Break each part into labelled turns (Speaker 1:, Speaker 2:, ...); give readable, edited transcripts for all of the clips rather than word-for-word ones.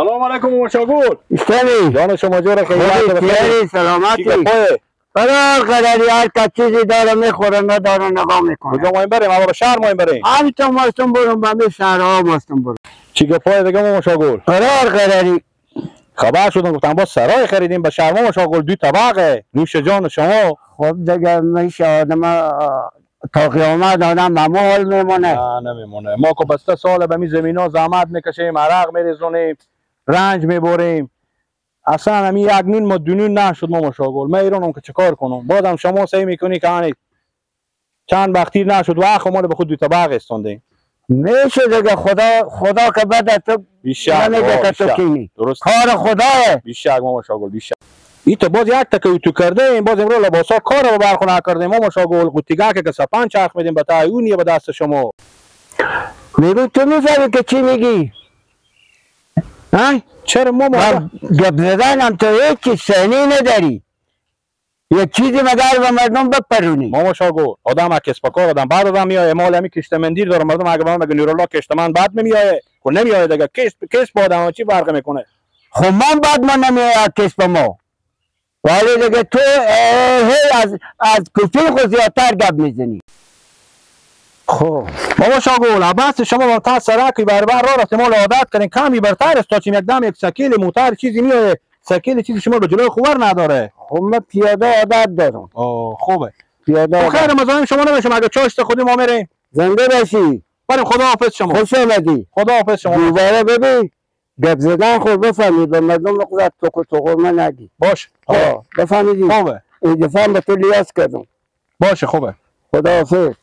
Speaker 1: سلام علیکم مشاگل.
Speaker 2: اشتنی
Speaker 1: جان شما جور خیلی
Speaker 2: سلامتی. برار قدری هر که چیزی داره میخوره نداره نگاه میکنه.
Speaker 1: کجا مایم بریم؟ اما به شهر مایم بریم.
Speaker 2: همینطور ماستون برم به می شهرها ماستون برم.
Speaker 1: چی گپای دیگه ما مشاگل؟
Speaker 2: برار قدری
Speaker 1: خبر شدم گفتم با سرای خریدیم به شهر ما مشاگل دو طبقه. نوش جان شما.
Speaker 2: خب دیگه میشه آدم تا قیامت آدم همه حال میمونه.
Speaker 1: نه نمیمونه. ما که بسته سال به می زمینا زحمت میکشیم، عرق میریزونیم، رنج میبریم. اصلا همین یک نون ما دو نون نشد ما مشاگل. من ایرانم که چیکار کنم؟ بازم شما سعی میکنی که هنی چند وقتی نشد و اخ ما رو به خود دو طبقه استوندیم.
Speaker 2: میشه دیگه خدا که بده تو نمیگه که تو کینی.
Speaker 1: درست.
Speaker 2: کار خداه.
Speaker 1: بیشک ما مشاگل بیشک. این تو باز یک تکه تو کرده این باز امروز لباسا کار رو برخونه کرده ما مشاگل قوتیگه که سپن چرخ میدیم به تایونیه به دست شما.
Speaker 2: میگو تو میفهمی که چی میگی؟ ها؟
Speaker 1: چرا ما
Speaker 2: گپ زدن هم تو هیچ سنی نداری. یک چیزی مگر به مردم بپرونی.
Speaker 1: ما مشاگل آدم کسب کار آدم بعد آدم میایه مال همی کشت مندیر داره مردم اگه به من بگه نورالله کشت من بعد نمیایه خب نمیایه دیگه. کسب آدم چی فرق میکنه؟
Speaker 2: خب من بعد من نمیایه کسب ما، ولی دیگه تو هی از کفیل خود زیادتر گپ میزنی.
Speaker 1: خب بابا شاگل عباس شما با تا سرکی بربر را رفت مال عادت کردین کمی برتر است تا چیم یک دم یک سکیل موتر چیزی میایه سکیل چیزی شما به جلوی خور نداره.
Speaker 2: خب من پیاده عادت دارم.
Speaker 1: آه خوبه
Speaker 2: پیاده.
Speaker 1: خیر مزاحم شما نمیشم اگه چاشت خودی ما میریم.
Speaker 2: زنده باشی.
Speaker 1: بریم خداحافظ شما.
Speaker 2: خوش آمدی.
Speaker 1: خداحافظ شما.
Speaker 2: دوباره ببین گپ زدن خود بفهمید به مردم قدرت تو تو من نگی.
Speaker 1: باشه.
Speaker 2: آه بفهمیدی.
Speaker 1: خوبه.
Speaker 2: این دفعه به تو لیاس کردم.
Speaker 1: باشه خوبه.
Speaker 2: خداحافظ.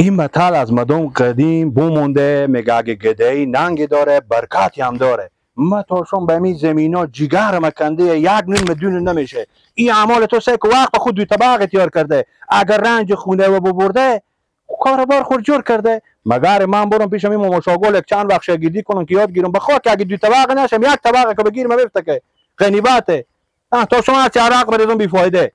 Speaker 1: این متل از مردم قدیم بومونده میگه اگه گده‌ای ننگی داره برکتی هم داره. ما تا شما به این زمینا جگر مکنده یک نون مدون نمیشه. این اعمال تو سه که وقت به خود دو طبقه تیار کرده. اگر رنج خونه و ببرده کاروبار خود جور کرده. مگر من برم پیشم این مشاگل یک چند وقت شاگردی کنم که یاد گیرم. بخواه که اگه دو طبقه نشم یک طبقه که بگیرم بفته که غنیبته. تا شما هرچی عرق بریزم بیفایده.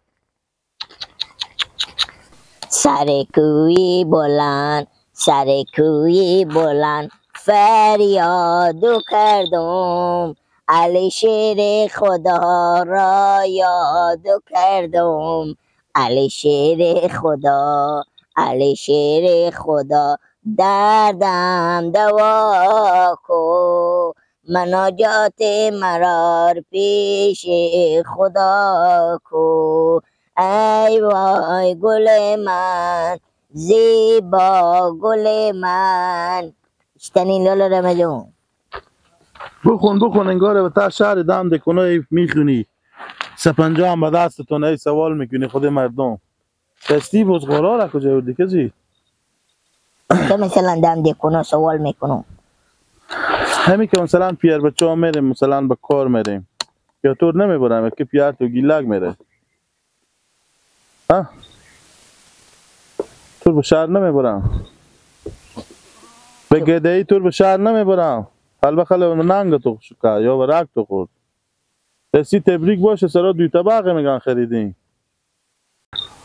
Speaker 3: سر کوی بلند سر کوی بلند فریادو کردم علی شیر خدا را یادو کردم علی شیر خدا علی شیر خدا دردم دوا کو مناجات مرار پیش خدا کو ای وای گل من زیبا گل من. اشتنی لالا رمجون
Speaker 4: بخون بخون انگاره به تا شهر دم دکنه میخونی سپنجا هم به دستتون ای سوال میکنی خود مردم دستی بزغورا را کجا بودی کجی؟
Speaker 3: تو مثلا دم دکنه سوال میکنم
Speaker 4: همین که مثلا پیر بچه ها میریم مثلا به کار میریم یا طور نمیبرم که پیر تو گیلک میره ها؟ طور به شهر نمیبرم به گدهی طور به شهر نمیبرم حال بخاله ننگ تو شکا یا برک تو خورد دستی تبریک باشه سرا دوی طبقه میگن خریدیم.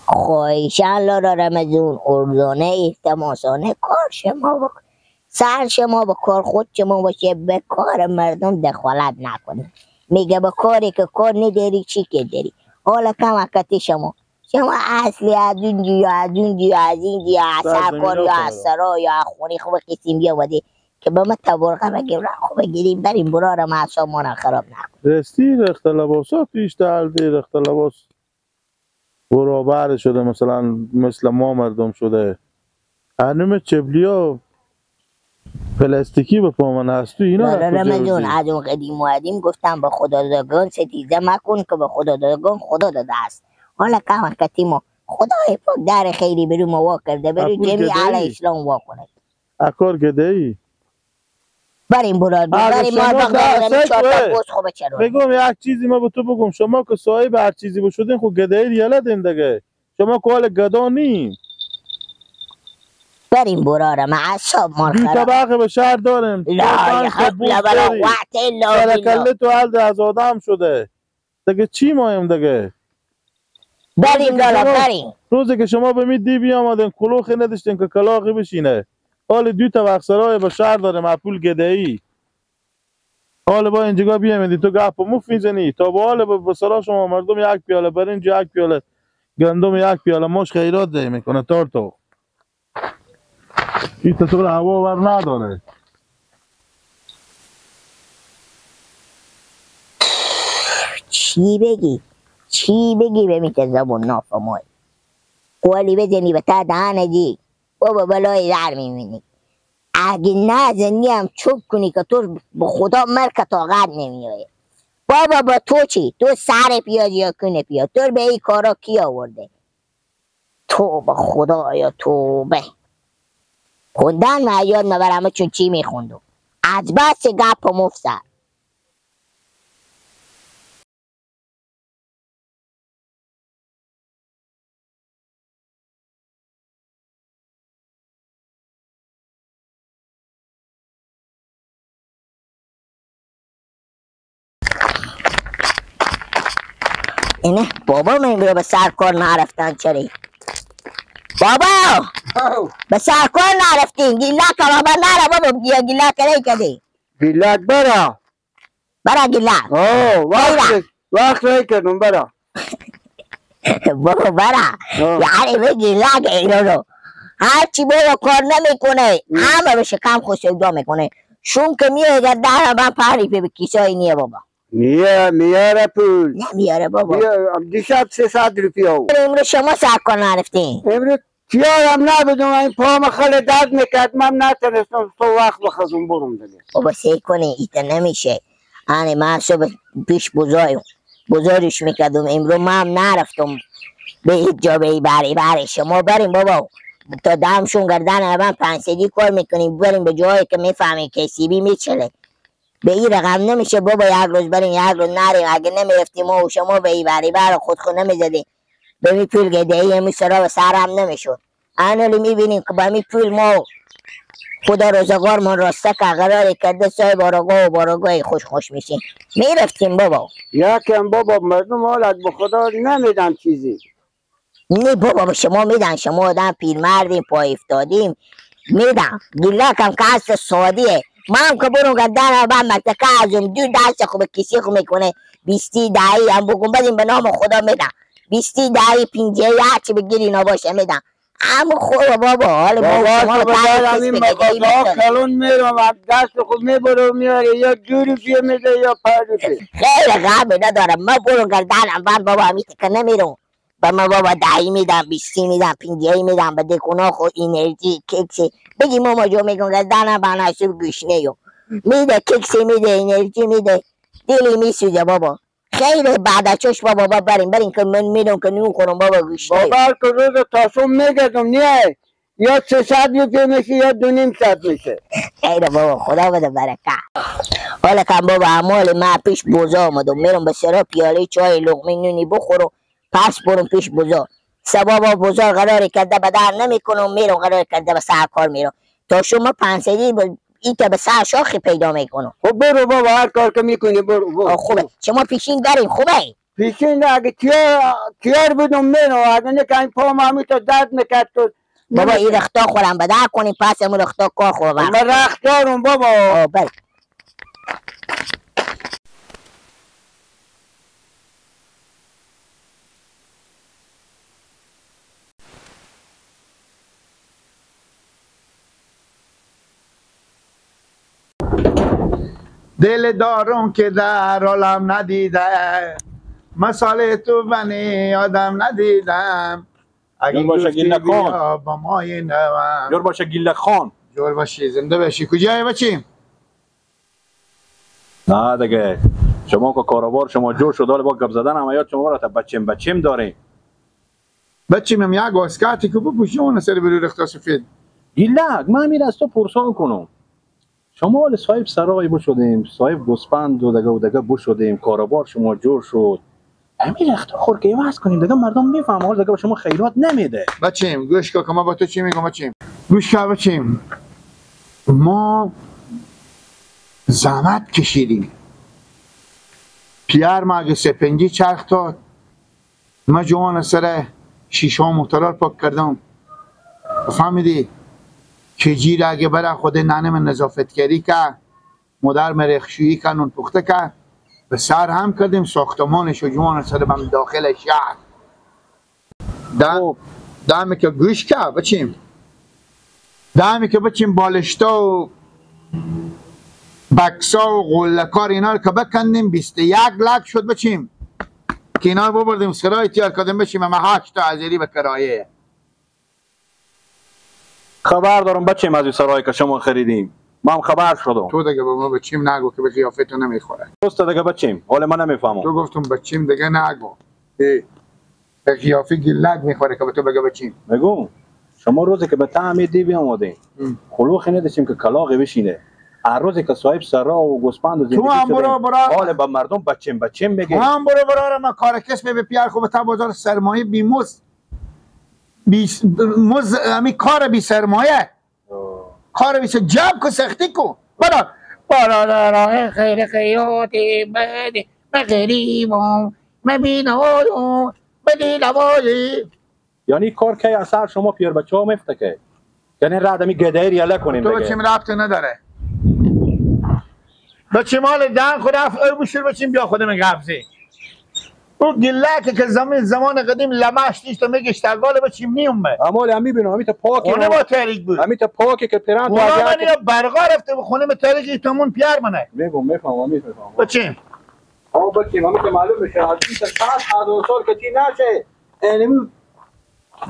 Speaker 3: خواهشان لارا رمزون ارزانه احتماسانه کار شما بکن سر شما به کار خود شما باشه به کار مردم دخالت نکنه. میگه به کاری که کار نداری چی که داری حالا کم اکتی شما اصلی از اونجا یا از اونجا یا از اینجا یا از سرکار یا از سرا یا از خونه خوب کسیم بیا بده که به ما تبرقه بگیم را خوب بگیریم بریم برا را ما را خراب نکن.
Speaker 4: رستی رخت لباس ها پیش دلدی رخت لباس برابر شده مثلا مثل ما مردم شده هنوم چبلی ها پلاستیکی به پا من هست تو اینا
Speaker 3: رمضان از اون قدیم و قدیم گفتم به خدا دادگان ستیزه مکن که به خدا دادگان خدا داده است. حالا کم کتی ما خدای پاک در خیری برو ما وا کرده برو جمیع علی اسلام وا کنه.
Speaker 4: اکار گده ای
Speaker 3: بریم براد بریم ما بغداد چهار تا بوس خوبه چرا
Speaker 4: بگم یک چیزی ما به تو بگم شما که صاحب هر چیزی بشودین خب گده ای یله دین دیگه شما که حال گدا نیم.
Speaker 3: بریم براره ما اعصاب مال خراب
Speaker 4: دو طبقه به شهر داریم
Speaker 3: لا حول ولا قوت الا بالله
Speaker 4: تو از آدم شده دیگه چی مایم دیگه
Speaker 3: بریم لالا بریم.
Speaker 4: روزی که شما به می دی بیامدین کلوخی نداشتین که کلاغی بشینه. حال دو تا وقت سرای به شهر داره مپول گدایی. حال با اینجا بیامدی تو گپ مف میزنی تا با حال به سرا شما مردم یک پیاله برنج یک پیاله گندم یک پیاله ماش خیرات ده میکنه تار تو. این تصور هوا ور نداره.
Speaker 3: چی بگی؟ چی بگی به میت زبون نافمای؟ قولی بزنی به تا دهن دی بابا بلای در میبینی. اگه نزنی هم چوب کنی که تو به خدا مرک طاقت نمیایه. بابا با تو چی؟ تو سر پیاز یا کنه پیاز؟ تو به این کارا کی آورده؟ توبه خدایا توبه. خوندن من یاد نبرم چون چی میخوندم از بس گپ و مفسر. اینه بابا من به سر کار نرفتن چرا؟ بابا به سر کار نرفتین گیلک بابا نره بابا بیا گیلک ری کدی
Speaker 2: گیلک برا
Speaker 3: برا گیلک
Speaker 2: اوه وقت ری کردم برا
Speaker 3: بابا برا یعنی به گیلک ایرانو هرچی بابا کار نمیکنه همه به شکم خود سودا میکنه شون که میای در ده من پری به کیسای نیه بابا
Speaker 2: نیه میاره پول
Speaker 3: نه میاره بابا
Speaker 2: دیشب 300 روپیه آورد.
Speaker 3: امروز شما سر کار نرفتین؟
Speaker 2: امروز تیارم نبودم این پام خیلی درد میکرد من نتونستم تو وقت بخزم برم دیگه.
Speaker 3: بابا سعی کنی ایتا نمیشه. آنه من صبح پیش بزایم بزارش میکردم امروز من هم نرفتم به هیچ جا به بری بری شما بریم بابا تا دمشون گردن من 500 کار میکنیم بریم به جایی که میفهمیم کسی بی میچله. به این رقم نمیشه بابا یک روز بریم یک روز نریم. اگه نمیرفتیم ما و شما به این بری بر خود خود نمیزدیم به می پول گدهی همی سرا و سرم نمیشد. انالی میبینیم که به می پول ما خدا روزگار من راسته که قراری کرده صاحب آراگاه و باراگاه خوش خوش میشیم میرفتیم بابا.
Speaker 2: یکم بابا مردم حالت به خدا نمیدن چیزی.
Speaker 3: نه بابا به شما میدن، شما آدم پیرمردیم پای افتادیم میدن. گیلکم که هست سادیه من که برو گردن من مکتکه ازم دو دست خوب کسی خو میکنه 20 دهی هم بگم بدیم به نام خدا میدم 20 دهی 50 هرچی بگیری نباشه میدم. اما خوب بابا حالا بابا شما
Speaker 2: بابا این مغازه کلون میرم از دست خود میبرم میاره یا 2 روپیه میده یا 5 روپیه.
Speaker 3: خیلی غم ندارم من برو گردنم من بابا همیشه که نمیرم به من بابا دهی میدم 20 میدم 50 میدم به دکونا خو انرژی کیکسی بگی ماما جو میگم گردنم بناشو گوشنه یو میده کیکسی میده انرژی میده دلی میسوزه بابا. خیلی بعد چش بابا بابا بریم بریم که من میرم که نون خورم بابا گوشنه
Speaker 2: بابا که روز تاسم میگردم نیه یا 300 روپیه میشه یا 250 میشه.
Speaker 3: خیلی بابا خدا بده برکت. حالا کم بابا اعمال من پیش بوزا آمدم میرم به سرا پیاله چای لقمه نونی بخورم پس برم پیش بزا. سبا با بزا قرار کرده به در نمیکنم میرم قرار کرده به سر کار میرم تا شما 500 این که به سر شاخی پیدا میکنم.
Speaker 2: خب برو بابا هر کار که میکنی برو.
Speaker 3: خوبه شما پیشین بریم خوبه؟
Speaker 2: پیشین اگه تیار بودم میرم اگه نه که این پام همی تا درد میکرد تو
Speaker 3: بابا این رختا خورم به در کنیم پس امون رختا کار خورم
Speaker 2: من رخت دارم بابا.
Speaker 3: بریم.
Speaker 5: دل دارم که در عالم ندیده مثال تو بنی آدم ندیدم. اگه
Speaker 1: باشه گیله خان
Speaker 5: با مای نوم
Speaker 1: جور باشه گیله خان
Speaker 5: جور باشی زنده باشی. کجایی بچیم؟
Speaker 1: نه دیگه شما که کاروبار شما جور شد حالا با گپ زدن هم یاد شما را تا بچیم بچیم داریم
Speaker 5: بچیم هم یک واسکاتی که بپوشی اون سر برو رختا سفید.
Speaker 1: گیلک من میره از تو پرسان کنم شما حال صاحب سرای بشدیم صاحب گوسفند و دگه و دگه بشدیم کاروبار شما جور شد همین رخت خور که عوض کنیم دیگه مردم میفهمه حال دیگه به شما خیرات نمیده.
Speaker 5: بچیم گوش کن که ما با تو چی میگم. بچیم گوش کن بچیم ما زحمت کشیدیم پیر ما اگه سپنجی چرخ داد من جوان سر شیشه موترار پاک کردم. فهمیدی؟ که جیر اگه برای خود ننه من نظافتگری که مادر من رخشویی که نون پخته که به سر هم کردیم ساختمانش و جوان سر بم داخل شهر. دمی که گوش که بچیم، دمی که بچیم بالشتا و بکسا و قلکار اینا رو که بکندیم 21 لک شد بچیم که اینا رو ببردیم سرای تیار کردیم بچیم. اما 8 تا ازری به کرایه.
Speaker 1: خبر دارم بچیم از این سرای که شما خریدیم. ما هم خبر شدم.
Speaker 5: تو دیگه به ما بچیم نگو که به قیافه تو نمیخوره.
Speaker 1: دوست دیگه بچیم حالا من نمیفهمم.
Speaker 5: تو گفتم بچیم دیگه نگو. به قیافه گلک میخوره که به تو بگه بچیم.
Speaker 1: بگو شما روزی که به طعم دیوی آمدیم خلوخی نداشتیم که کلاغی بشینه. هر روزی که صاحب سرا و گوسفند و زندگی شدیم حال به مردم بچیم بچیم میگه.
Speaker 5: تو هم برو برو ما کار کسب به پیار خوب تا بازار سرمایه بی مز بی مز همی کار بی سرمایه کار بی جب کو سختی کو برا برا خیر خیاتی بدی بغریبم مبینایو بدی لوایی.
Speaker 1: یعنی کار که اثر شما پیر بچه ها میفته که یعنی رد همی گدهی ریاله کنیم
Speaker 5: تو بچیم ربط نداره. بچیم مال دهن خود رفت او بشیر بچیم بیا خودم قبضی او گلک که زمان قدیم لمش نیست و میگشت اول بچیم نیومه.
Speaker 1: امال هم میبینم همی تا پاکی
Speaker 5: خونه با تاریک بود.
Speaker 1: همی تا پاکی که پیران تو
Speaker 5: خونه من یا برقا رفته به خونه تاریکی تمون پیار منه.
Speaker 1: میگم میفهمم میفهمم.
Speaker 5: بچیم
Speaker 1: آه بچیم همی تا معلوم میشه از 20 سال سال که چی نشه اینمی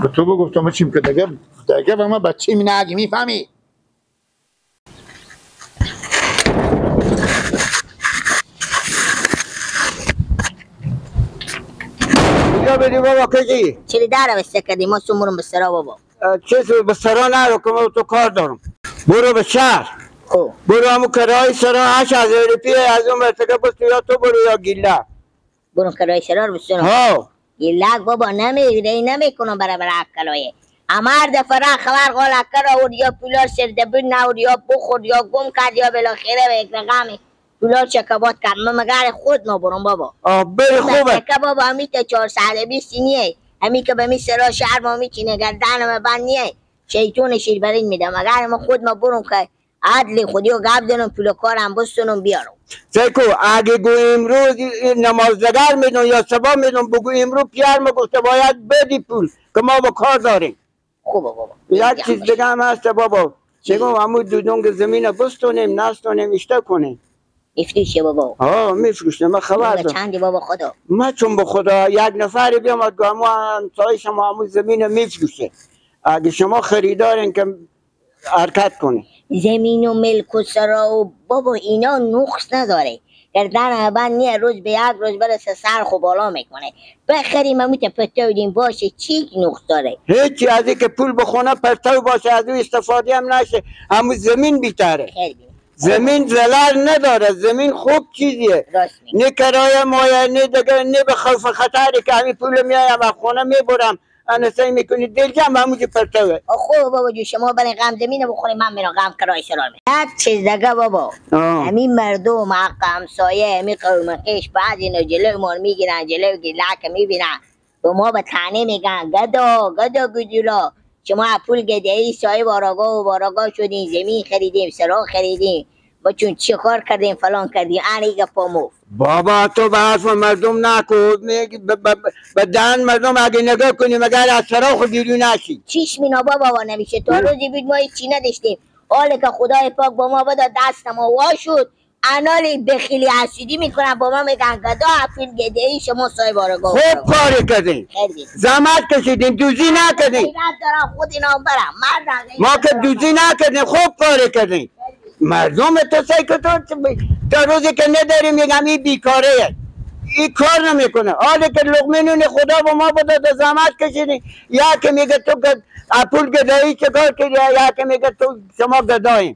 Speaker 5: به تو بگفتم بچیم که دیگه دیگه به ما بچیم نگی میفهمی؟
Speaker 2: کجا بدی بابا کجی؟
Speaker 3: چلی داره بسته کردی ما سمورم به سرا بابا.
Speaker 2: چیزی به سرا نرو که ما تو کار دارم. برو به شهر.
Speaker 3: خب
Speaker 2: برو همون کرای سرا 8,000 روپیه از اون مرتکه بس یا تو برو یا گیله.
Speaker 3: برو کرای سرا رو بسونم.
Speaker 2: ها
Speaker 3: گیله بابا نمیگیره نمیکنم برای برای کلایه. اما هر دفعه را خبر قال اکر آورد یا پولار سرده نورد یا بخورد یا گم کرد یا بالاخره به یک رقم پولار چکبات کرد. من مگر خود نبرم بابا.
Speaker 2: آه بری خوبه.
Speaker 3: که بابا همی تا 420 نیه همی که به می سرا شهر ما میچینه گردن ما بند نیه شیطون شیر برین میده. مگر ما خود ما برم که عدل خودی و گب دنم پول کارم بستنم بیارم.
Speaker 2: سیکو اگه گو امروز نمازدگر میدون یا سبا میدون بگو امروز پیار ما گفته باید بدی پول که ما با کار داریم.
Speaker 3: خوبه بابا.
Speaker 2: یک چیز دیگه هم هست بابا. میگم همون دودونگ زمین بستونیم نستونیم اشته کنیم.
Speaker 3: میفروشه بابا.
Speaker 2: ها میفروشه من خبر دارم.
Speaker 3: چندی بابا خدا؟
Speaker 2: من چون به خدا یک نفری بیامد گفت همون همسایه شما همون زمین میفروشه. اگه شما خریدارین که حرکت کنی.
Speaker 3: زمین و ملک و سرا و بابا اینا نقص نداره. گردن بند نیه روز به یک روز برسه سر خو بالا میکنه. بخریم همون تا پتو باشه چی نقص داره؟
Speaker 2: هیچی از اینکه پول بخونه پرتو باشه از او استفاده هم نشه همون زمین بیتره. زمین زلال نداره. زمین خوب چیزیه. نه کرایه مایه نه دیگه نه به خوف خطری که همین پول میایم از خونه میبرم انا میکنی دل جمع همونجا پرتوه.
Speaker 3: خوب بابا جو شما برای غم زمین بخوریم من میرم غم کرایه سرا میرم. یک چیز دیگه بابا همین مردم حق همسایه همین قوم خویش بعضی اینا جلوی ما میگیرن جلوی گلک میبینن به ما به طعنه میگن گدا گدا گدولا شما پول گدایی صاحب آراگاه و باراگاه شدین زمین خریدیم سرا خریدیم با چون چی کار کردیم فلان کردیم آن گپا
Speaker 2: بابا تو به حرف مردم نکن به دهن مردم اگه نگاه کنی مگر از سرا خود بیرون نشی.
Speaker 3: چیش مینا بابا نمیشه تا روزی بود ما هیچی نداشتیم حالا که خدای پاک با ما بده دست ما وا شد انالی بخیلی حسودی میکنن با ما میگن گدا افیل گدایی شما صاحب آرگاه.
Speaker 2: خوب کاری کردین زحمت کشیدین دوزی نکردین.
Speaker 3: دارم خود اینا برم
Speaker 2: ما که دوزی نکردیم خوب کاری کردین. مردم تو سعی که تو تا روزی که نداریم میگم این بیکاره این کار نمیکنه. حالا که لقمه نون خدا با ما بده زحمت کشیدین یا که میگه تو پول گدایی چه کار کردی یا که میگه تو شما گداییم.